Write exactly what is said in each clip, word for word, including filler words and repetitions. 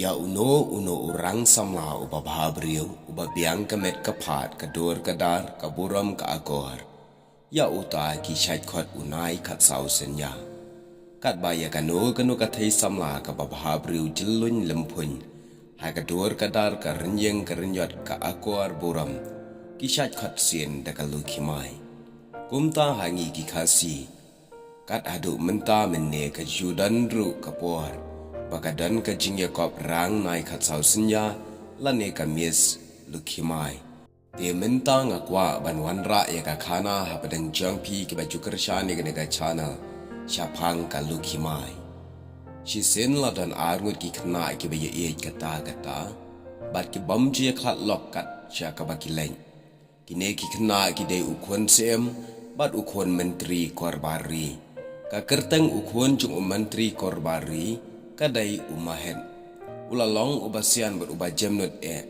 Ïa uno uno u rang samla uba bha briew, uba biang ka met ka phad, ka dur ka dar, ka burom ka akor, ïa uta ki shait khot u nai khatsaw synñia. Katba ïa kano kano ka thei samla kaba bha briew jyllun lymphuiñ ha ka dur ka dar, ka rynïeng ka rynïot, ka akor burom, ki shait khot sien da ka lukhimai. Kumta ha ngi ki Khasi, kat haduh mynta mynne ka ju don ruh ka por ba ka don ka jingïakop rang nai khatsaw synñia lane ka Miss Lukhimai. Te mynta nga kwah ban wanrah ïa ka khana hapdeng jong phi kiba ju kyrshan ïa kane ka channel shaphang ka Lukhimai. Shisien la don arngut ki khynnah kiba ïaieit katta katta bad ki bym ju ïakhlad lok kat sha kaba ki leit. Kine ki khynnah ki dei u khun syiem bad u khun myntri Korbar Ri. Ka kyrteng u khun jong u myntri Korbar Ri ka dei u Mahet. U la long uba sian bad uba jemnud eh.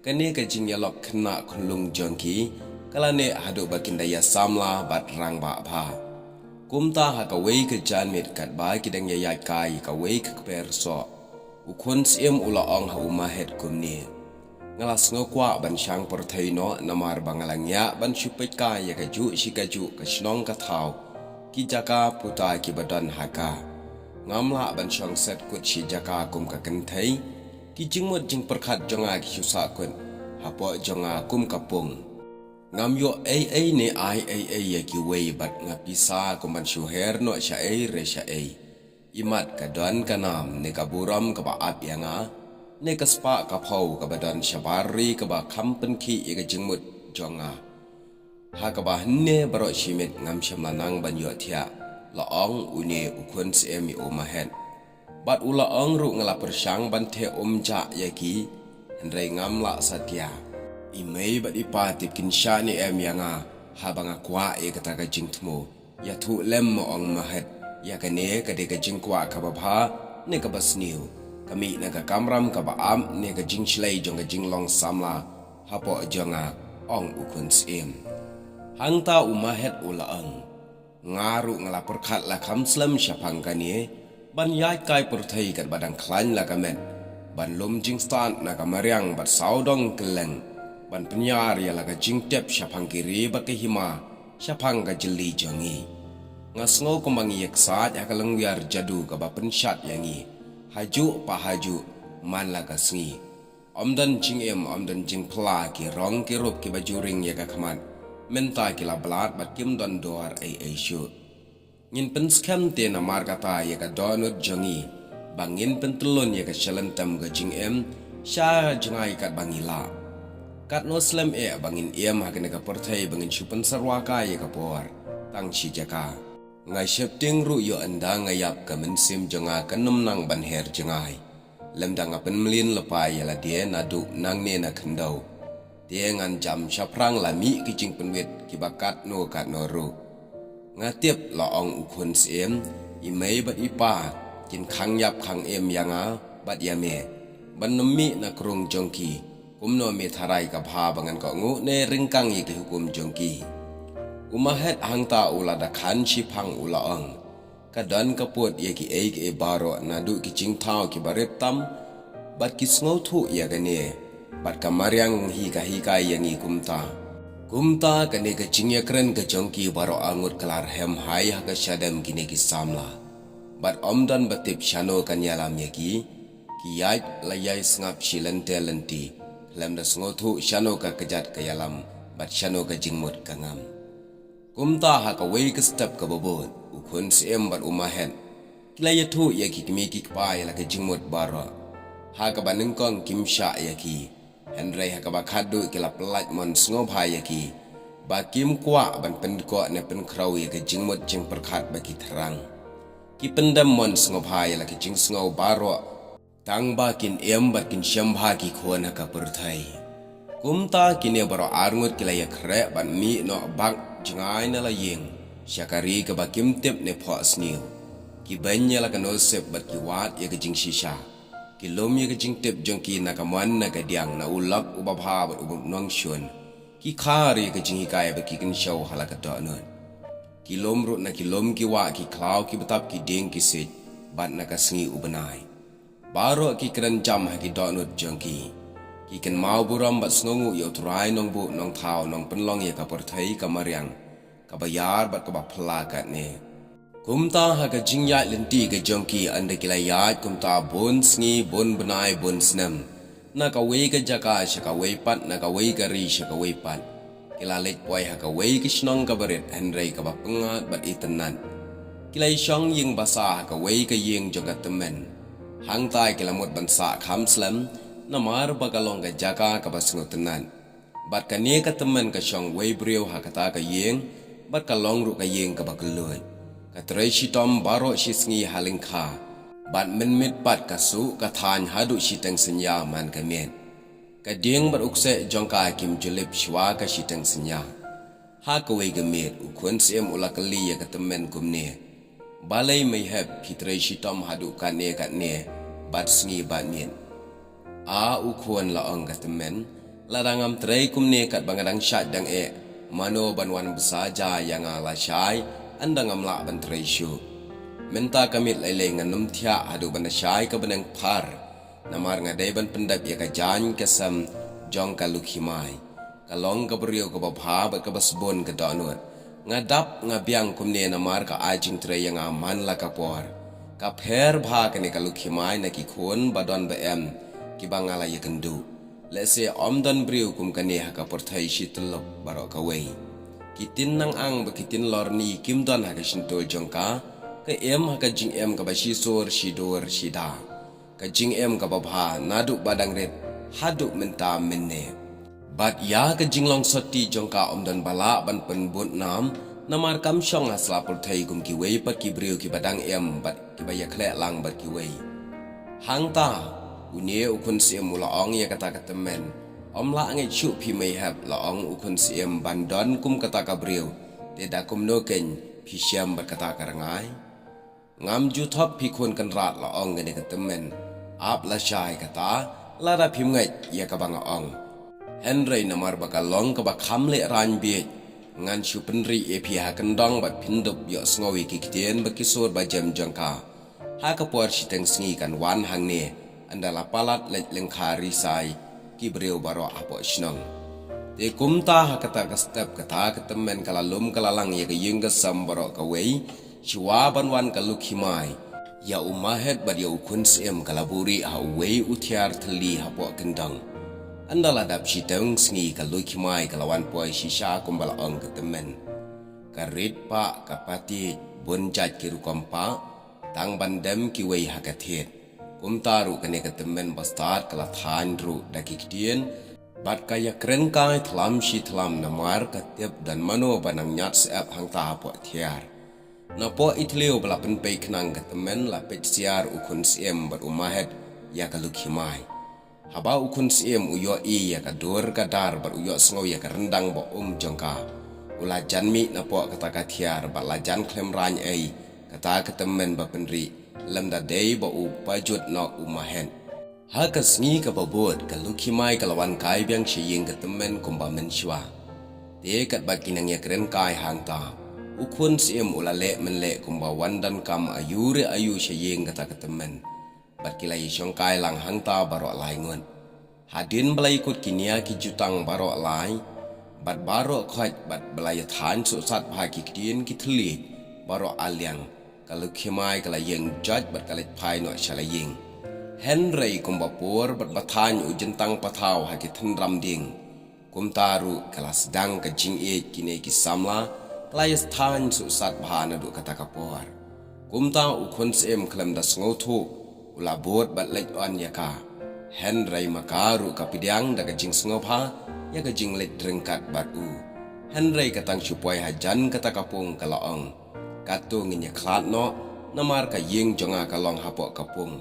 Kane ka jingïalok khynnah khunlung jong ki ka la neh haduh ba kin da ïa samla bad rangbah bha. Kumta ha kawei ka janmiet katba ki dang ïaid kai kawei ka kper soh, u khun syiem u la ong ha u Mahet kumne: Nga la sngew kwah ban shang pyrthei noh, namar ba nga la ngiah ban shu peit kai ïa kajuh shi kajuh ka shnong ka thaw, ki jaka puta kiba don ha ka. Ngam lah ban shong set kut shi jaka kum ka kynthei, ki jingmut jingpyrkhat jong nga ki shu sah kut hapoh jong nga kum ka pung. Ngam ïoh ei ei ne ai ei ei ïa kiwei bad nga pisa kum ban shu her noh sha ei re sha ei. Imat ka don ka nam ne ka burom kaba ap ïa nga, ne ka spah ka phew kaba don shabar ri kaba kham pynkhih ïa ka jingmut jong nga. Ha kaba hynne baroh shi miet ngam shym la nang ban ïohthiah, la ong une u khun syiem ïa u Mahet. Bad u la ong ruh: Nga la pyrshang ban theh um jah ïa ki, hynrei ngam lah satia. I mei bad i pa tip kin shah ne em ïa nga haba nga kwah ïa kata ka jingthmu. Ïathuh lem, ma ong Mahet, ïa kane ka dei ka jingkwah kaba bha ne kaba sniew, ka mih na ka kamram kaba ap ne ka jingshlei jong ka jinglong samla hapoh jong nga, ong u khun syiem. Hangta u Mahet u la ong: Nga ruh nga la pyrkhat la kham slem shaphang kane, ban ïaid kai pyrthei katba dang khlaiñ la ka met, ban lum jingstad na ka mariang bad sawdong kylleng, ban pynïar ïa la ka jingtip shaphang ki ri bad ka hima, shaphang ka jylli jong ngi. Nga sngew kumba ngi ïaksaid ha ka longwiar jadu kaba pynshad ïa ngi, hajuh pa hajuh, man la ka sngi. Ym don jingim, ym don jingphylla, ki rong ki rup kiba ju ring ïa ka khmat mynta ki la blad bad kim don dor ei ei shuh. Ngin pynskhem te namar kata ïa ka dohnud jong ngi, ba ngin pyntyllun ïa ka shyllangthem ka jingim sha jngai katba ngi lah. Katno slem eh ba ngin im ha kane ka pyrthei ba ngin shu pynsyrwa kai ïa ka por tang shi jaka. Nga sheptieng ruh ïoh ynda nga ïap ka mynsiem jong nga kan ym nang ban her jngai. Lymda nga pynmlien lypa ïa lade naduh nangne na khyndew, te ngan jam shaphrang la mih ki jingpynwit kiba katno katno ruh. Nga tip, la ong u khun syiem, i mei bad i pa kin khang ïap khang im ïa nga bad ïa me. Ban nym mih na krung jong ki, kumno me tharai ka bha ba ngan kohnguh ne ryngkang ïa ki hukum jong ki? U Mahet hangta u la da khan shiphang u la ong: Ka don ka pud ïa kiei kiei baroh naduh ki jingthaw kiba rit tam, bad ki sngewthuh ïa kane, bad ka mariang hi ka hikai ïa ngi kumta. Kumta kane ka jingïakren ka jong ki baroh arngut ka la rhem hai ha ka shadem kine ki samla. Bad ym don ba tip shano kan ïalam ïa ki, ki ïaid la ïai sngap shi lynter lynti, lymda sngewthuh shano ka kjat ka ïalam, bad shano ka jingmut ka ngam. Kumta ha kawei ka step kaba bud, u khun syiem bad u Mahet ki la ïathuh ïa ki kmie ki kpa ïa la ka jingmut baroh. Ha kaba nyngkong kim shah ïa ki, hynrei ha kaba khatduh ki la pyllait mon sngewbha ïa ki, ba kim kwah ban pyndkoh ne pynkhraw ïa ka jingmut jingpyrkhat ba ki thrang. Ki pyndem mon sngewbha ïa la ka jingsngew baroh, tang ba kin im bad kin shem bha ki khun ha ka pyrthei. Kumta kine baroh arngut ki la ïakhreh bad mih noh bak jngai na la ïing, sha ka ri kaba kim tip ne phohsniew. Ki beiñ ïa la ka nusip bad ki wad ïa ka jingshisha. Ki lum ïa ka jingtip jong ki na ka mon na ka diang, na u lok uba bha bad uba nongshun. Ki khar ïa ka jinghikai bad ki kynshew ha la ka dohnud. Ki lum ruh na ki lum ki wah, ki khlaw ki btap, ki dieng ki siej, bad na ka sngi u bnai. Baroh ki kren jam ha ki dohnud jong ki. Ki kynmaw burom bad sngewnguh ïa U Trai Nongbuh Nongthaw Nongpynlong ïa ka pyrthei ka mariang, kaba ïar bad kaba phylla katne. Kumta ha ka jingïaid lynti ka jong ki, ynda ki la ïaid kumta bun sngi, bun bnai, bun snem, na kawei ka jaka sha kawei pat, na kawei ka ri sha kawei pat, ki la leit poi ha kawei ka shnong kaba rit hynrei kaba pyngngad bad itynnad. Ki la ïashong ïing basa ha kawei ka ïing jong ka tymmen. Hangta ki la mut ban sah kham slem, namar ba ka long ka jaka kaba sngewtynnad. Bad kane ka tymmen ka shong wei briew ha kata ka ïing, bad ka long ruh ka ïing kaba kylluid. Ka trei shitom baroh shi sngi ha lyngkha, bad mynmiet pat ka suh ka thaiñ haduh shiteng synñia man ka miet. Ka dieng bad u kseh jong ka kim ju lip shuwa ka shiteng synñia. Ha kawei ka miet, u khun syiem u la kylli ïa ka tymmen kumne: Balei mei hep phi trei shitom haduh katne katne bad sngi bad miet? A u khun, la ong ka tymmen, lada ngam trei kumne katba nga dang shait dang eh, mano ban wan bsa ja ïa nga lashai, ynda ngam lah ban trei shuh. Mynta ka miet lei lei ngan ym thiah haduh ban da shai ka bneng phar, namar nga dei ban pyndep ïa ka jaiñ ka sem jong ka Lukhi Mai. Ka long ka briew kaba bha bad kaba sbun ka dohnud. Nga dap nga biang kumne namar ka ai jingtrei ïa nga man la ka por. Ka pher bha kane ka Lukhi Mai na ki khun ba don ba em kiba nga la ïakynduh. Lehse ym don briew kum kane ha ka pyrthei shi tyllup baroh kawei. Ki tien nang ang bad ki tien lorni kim don ha ka shyntur jong ka, ka im ha ka jingim kaba shi sur shi dur shi da. Ka jingim kaba bha naduh ba dang rit haduh mynta mynne. Bad ïa ka jinglong sotti jong ka ym don ba lah ban pynbud nam, namar kam shong ha sla pyrthei kum kiwei pat ki briew kiba dang im bad kiba ïakhleh lang bad kiwei. Hangta une u khun syiem u la ong ïa kata ka tymmen: Ym lah ngeit shuh phi mei hep, la ong u khun syiem, ban don kum kata ka briew. Te da kumno keiñ phi shem bad kata ka rngai? Ngam ju thok phi khun kynrad, la ong kane ka tymmen. Ap lashai kata, lada phim ngeit ïa kaba nga ong. Hynrei namar ba ka long kaba kham lehraiñ bieit, ngan shu pynri ïa phi ha kyndong bad phin dup ïohsngew ïa ki ktien bad ki sur ba jem jong ka. Ha ka por shiteng sngi kan wan hangne, ynda la palat leit lyngkha ri sai ki briew baroh hapoh shnong. Te kumta ha kata ka step kata ka tymmen ka la lum ka la lang ïa ka ïing ka sem baroh kawei, shuwa ban wan ka Lukhi Mai. Ïa u Mahet bad ïa u khun syiem ka la buhrieh ha uwei u thiar thylli hapoh kyndong. Ynda la dap shiteng sngi ka Lukhi Mai ka la wan poi shisha kumba la ong ka tymmen. Ka rit pah, ka patiej, bun jait ki rukom pah, tang ban dem kiwei ha ka thied. Kumta ruh kane ka tymmen ba stad ka la thaiñ ruh da ki ktien, bad ka ïakren kai thlam shi thlam namar ka tip don mano ba nang ñiad syep hangta hapoh thiar. Napoh i thliew ba la pynpei khnang ka tymmen la peit siar u khun syiem bad u Mahet ïa ka Lukhi Mai. Haba u khun syiem u ïohi ïa ka dur ka dar bad u ïohsngew ïa ka ryndang ba um jong ka, u la jan mih napoh kata ka thiar bad la jan khlem raiñ ei kata ka tymmen ba pynrieh, lymda dei ba u pajut noh u Mahet. Ha ka sngi kaba bud ka Lukhi Mai ka la wan kai biang sha ïing ka tymmen kumba mynshuwa. Te katba ki nang ïakren kai hangta, u khun syiem u la leh mynleh kumba wan donkam aiu re aiu sha ïing kata ka tymmen. Bad ki la ïashong kai lang hangta baroh lai ngut. Hadien ba la ïakut ki nia ki jutang baroh lai, bad baroh khoit bad ba la ïathaiñ suhsat bha ki ktien ki thylliej baroh arliang, ka Lukhi Mai ka la ïeng joit bad ka leit phai noh sha la ïing. Hynrei kumba por bad ba thaiñ u jyntang pathaw ha ki thynram dieng, kumta ruh ka la sdang ka jingïeit kine ki samla, ka la ïathaiñ suhsat bha naduh kata ka por. Kumta u khun syiem khlem da sngewthuh, u la bud bad leit on ïa ka. Hynrei ma ka ruh ka pdiang da ka jingsngewbha ïa ka jingleit ryngkat bad u. Hynrei ka tang shu poi hajan kata ka pung ka la ong: Katto ngin ïakhlad noh, namar ka ïing jong nga ka long hapoh ka pung.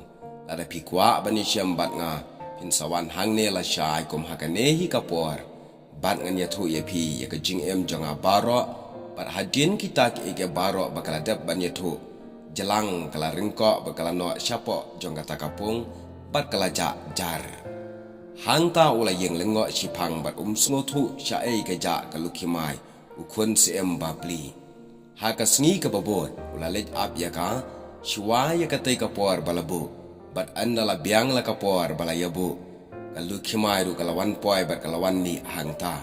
Lada phi kwah ban ïashem bad nga, phin sa wan hangne lashai kum ha kane hi ka por. Bad ngan ïathuh ïa phi ïa ka jingim jong nga baroh, bad hadien kita kiei kiei baroh ba ka la dep ban ïathuh, jlang ka la ryngkoh bad ka la noh shapoh jong kata ka pung, bad ka la jah jar. Hangta u la ïeng lyngngoh shiphang bad um sngewthuh shaei ka jah ka Lukhi Mai, u khun syiem ba pli. Ha ka sngi kaba bud u la leit ap ïa ka, shuwa ïa katei ka por ba la buh, Bad ynda la biang la ka por ba la ïabuh, ka Lukhimai ruh ka la wan poi bad ka la wan leit hangta.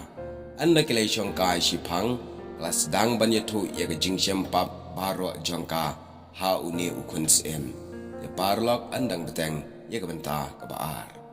Ynda ki la ïashong kai shiphang, ka la sdang ban ïathuh ïa ka jingshem pap baroh jong ka ha une u khun syiem. Te paralok, yn dang bteng ïa ka bynta kaba ar.